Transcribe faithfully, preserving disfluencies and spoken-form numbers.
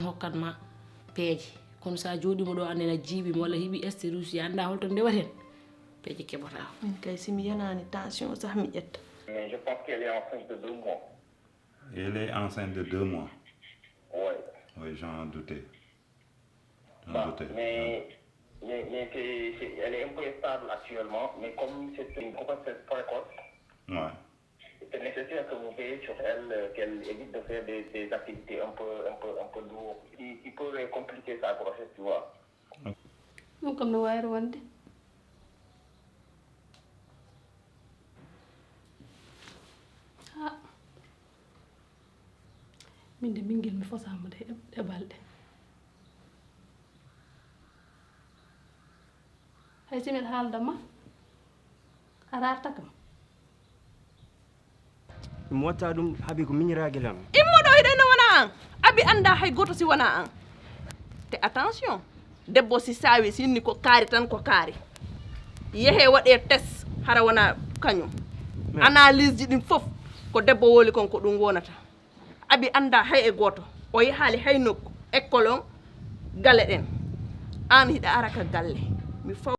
Hokkat ma peeje. Kono so a jooɗiima ɗo, annde na jiiɓi mo walla heɓi stérosi, a anndaa hol to ndeweten. Peeje keɓataa. Min kay, si mi yanaani tension sah, mi ƴetta. Mais je pense qu'elle est enceinte de deux mois. Elle est enceinte de deux mois. Oui. Oui, j'en doutais. J'en Bah, doutais. mais mais, mais c'est- c'est- elle est un peu stable actuellement, mais comme c'est une grossesse précoce, Ouais. c'est nécessaire que vous veillez sur elle, euh, qu'elle évite de faire des, des activités un peu, un peu, un peu lourdes qui, qui pourraient compliquer sa grossesse, tu vois. Ɗum kam no waawri wonde. Ha. Min de ɓinngel mi fosaama de e balɗe. Hay si miɗa haalda ma, a raarta kam. Mi watta ɗum habi ko miñiraagel am. Immo ɗo hiɗo ina wona an. Abi annda hay gooto si wona an. Te attention, debbo si saawi si inni ko kaari tan ko kaari. Yehe waɗe test hara wona kañum. Analyse ji ɗin fof ko debbo woli kon ko ɗum wonata. Abi annda hay e gooto. O yahaali hay nokku. École on, gale ɗen. An hiɗa ara ka galle. Mi faw